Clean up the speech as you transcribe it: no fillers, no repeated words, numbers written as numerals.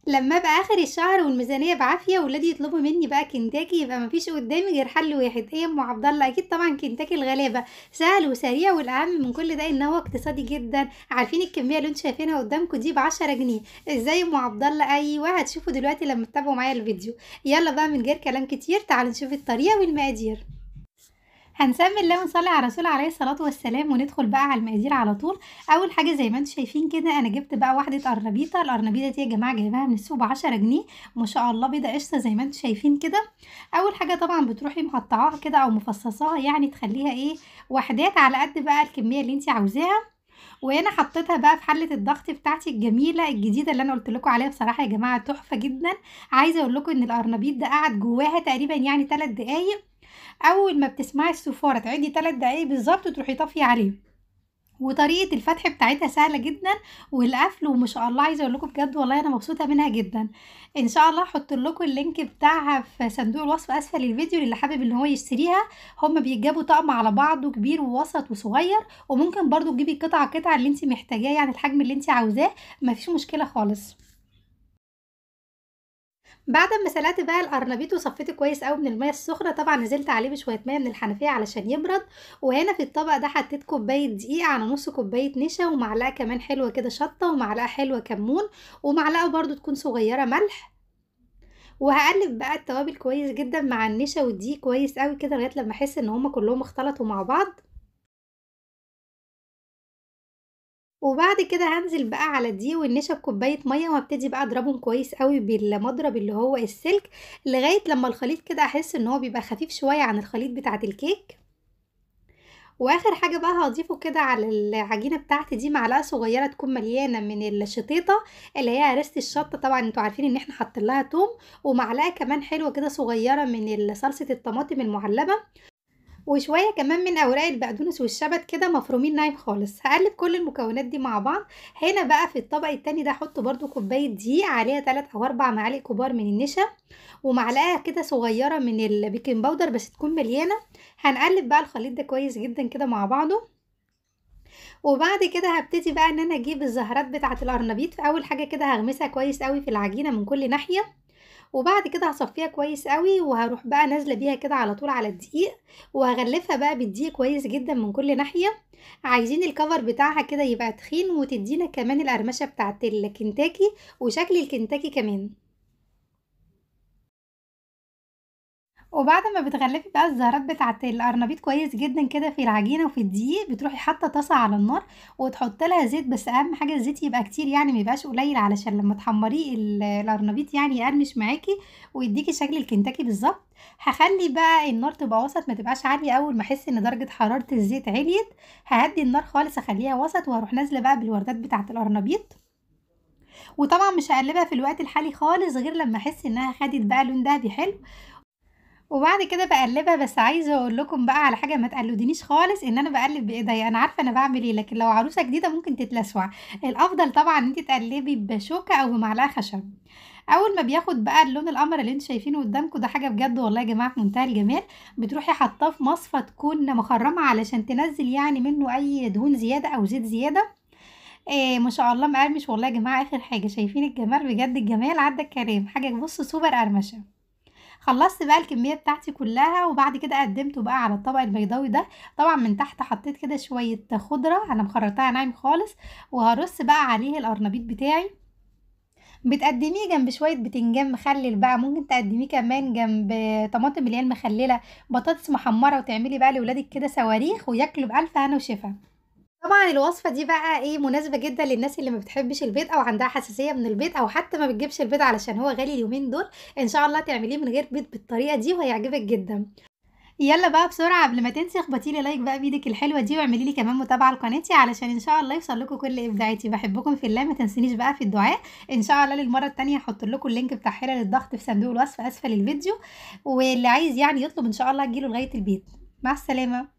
لما ابقى اخر الشهر والميزانيه بعافية ولادي يطلبوا مني بقى كنتاكي، يبقى مفيش قدامي غير حل واحد. ايه يا ام عبد الله؟ اكيد طبعا كنتاكي الغلابة، سهل وسريع، والاهم من كل ده ان هو اقتصادي جدا. عارفين الكمية اللي انتوا شايفينها قدامكم دي ب10 جنيه. ازاي يا ام عبد الله؟ ايوه هتشوفوا دلوقتي لما تتابعوا معايا الفيديو. يلا بقى من غير كلام كتير، تعالوا نشوف الطريقة والمقادير. هنسمي الله ونصلي على رسول عليه الصلاة والسلام، وندخل بقى على المقادير على طول. اول حاجة زي ما انتم شايفين كده، انا جبت بقى واحدة قرنبيطه. القرنبيطه دي يا جماعة جايباها من السوق ب10 جنيه، ما شاء الله بيضة قشطه زي ما انتم شايفين كده. اول حاجة طبعا بتروحي مقطعاها كده او مفصصاها، يعني تخليها ايه وحدات على قد بقى الكمية اللي انت عاوزاها. وهنا حطيتها بقى في حله الضغط بتاعتي الجميلة الجديدة اللي انا قلت لكم عليها. بصراحة يا جماعة تحفة جدا. عايزه اقول لكم ان القرنبيط ده قعد جواها تقريبا يعني 3 دقايق. اول ما بتسمعي الصفاره تعدي 3 دقايق بالظبط وتروحي طافية عليه. وطريقه الفتح بتاعتها سهلة جدا، والقفل وما شاء الله. عايزه اقول لكم بجد والله انا مبسوطة منها جدا. ان شاء الله هحط لكم ال link بتاعها في صندوق الوصف اسفل الفيديو للي حابب ان هو يشتريها. هما بيجابوا طقم على بعضه، كبير ووسط وصغير، وممكن برضو تجيبي قطعه قطعه اللي انت محتاجاه، يعني الحجم اللي انت عاوزاه، مفيش مشكلة خالص. بعد ما سلقت بقى القرنبيط وصفيته كويس قوي من المية السخنة، طبعا نزلت عليه بشوية مية من الحنفية علشان يبرد. وهنا في الطبق ده حطيت كوباية دقيق على نص كوباية نشا، ومعلقة كمان حلوة كده شطه، ومعلقة حلوة كمون، ومعلقة برده تكون صغيرة ملح. وهقلب بقى التوابل كويس جدا مع النشا والدقيق كويس قوي كده لغاية لما احس ان هما كلهم اختلطوا مع بعض. وبعد كده هنزل بقى على الدقيق والنشا بكوبايه مية، وابتدي بقى اضربهم كويس قوي بالمضرب اللي هو السلك لغاية لما الخليط كده احس ان هو بيبقى خفيف شوية عن الخليط بتاعه الكيك. واخر حاجة بقى هضيفه كده على العجينة بتاعتي دي معلقه صغيرة تكون مليانة من الشطيطه اللي هي هرسه الشطه، طبعا انتوا عارفين ان احنا حاطين لها توم، ومعلقة كمان حلوة كده صغيرة من صلصه الطماطم المعلبه، وشوية كمان من اوراق البقدونس والشبت كده مفرومين ناعم خالص. هقلب كل المكونات دي مع بعض. هنا بقى في الطبق التاني ده هحط برده كوباية دقيق عليها 3 او 4 معالق كبار من النشا، ومعلقة كده صغيرة من ال baking powder بس تكون مليانة. هنقلب بقى الخليط ده كويس جدا كده مع بعضه. وبعد كده هبتدي بقى ان انا اجيب الزهرات بتاعه القرنبيط. في اول حاجة كده هغمسها كويس قوي في العجينة من كل ناحية، وبعد كده هصفيها كويس قوي، وهروح بقى نازله بيها كده على طول على الدقيق، وهغلفها بقى بالدقيق كويس جدا من كل ناحية. عايزين الكفر بتاعها كده يبقى تخين، وتدينا كمان القرمشه بتاعه الكنتاكي وشكل الكنتاكي كمان. وبعد ما بتغلفي بقى الزهرات بتاعه القرنبيط كويس جدا كده في العجينة وفي الدقيق، بتروحي حاطه طاسه على النار وتحط لها زيت، بس اهم حاجة الزيت يبقى كتير يعني ما يبقاش قليل، علشان لما تحمريه القرنبيط يعني يقرمش معاكي ويديكي شكل الكنتاكي بالظبط. هخلي بقى النار تبقى وسط، ما تبقاش عالية. اول ما احس ان درجه حرارة الزيت عليت ههدي النار خالص، اخليها وسط، وهروح نازله بقى بالوردات بتاعه القرنبيط. وطبعا مش هقلبها في الوقت الحالي خالص غير لما احس انها خدت بقى لون دهبي حلو. وبعد كده بقلبها. بس عايزه اقول لكم بقى على حاجة، ما تقلدونيش خالص ان انا بقلب بايديا، انا عارفه انا بعمل ايه، لكن لو عروسه جديدة ممكن تتلسوع. الافضل طبعا ان انت تقلبي بشوكة او بمعلقه خشب. اول ما بياخد بقى اللون القمر اللي انتوا شايفينه قدامكم ده، حاجة بجد والله يا جماعة في منتهى الجمال. بتروحي حاطاه في مصفى تكون مخرمة علشان تنزل يعني منه اي دهون زيادة او زيت زيادة. إيه ما شاء الله مقرمش والله يا جماعة. اخر حاجة شايفين الجمال، بجد الجمال عدى الكلام، حاجة بصوا سوبر قرمشه. خلصت بقى الكمية بتاعتي كلها، وبعد كده قدمته بقى على الطبق البيضاوي ده. طبعا من تحت حطيت كده شوية خضرة انا مخرطاها ناعم خالص، وهرص بقى عليه القرنبيط بتاعي. بتقدميه جنب شوية بتنجان مخلل بقى، ممكن تقدميه كمان جنب طماطم اللي هي المخلله، بطاطس محمرة، وتعملي بقى لولادك كده صواريخ وياكلوا بالف هنا وشفا. طبعا الوصفة دي بقى ايه مناسبة جدا للناس اللي ما بتحبش البيض او عندها حساسية من البيض، او حتى ما بتجيبش البيض علشان هو غالي اليومين دول. ان شاء الله تعمليه من غير بيض بالطريقة دي وهيعجبك جدا. يلا بقى بسرعة قبل ما تنسي اخبطي لي like بقى بايدك الحلوة دي، واعملي لي كمان متابعه لقناتي علشان ان شاء الله يوصل لكم كل ابداعاتي. بحبكم في الله، ما تنسونيش بقى في الدعاء. ان شاء الله للمرة الثانية هحط لكم ال link بتاع حلل الضغط في صندوق الوصف اسفل الفيديو، واللي عايز يعني يطلب ان شاء الله تجيله لغاية البيت. مع السلامة.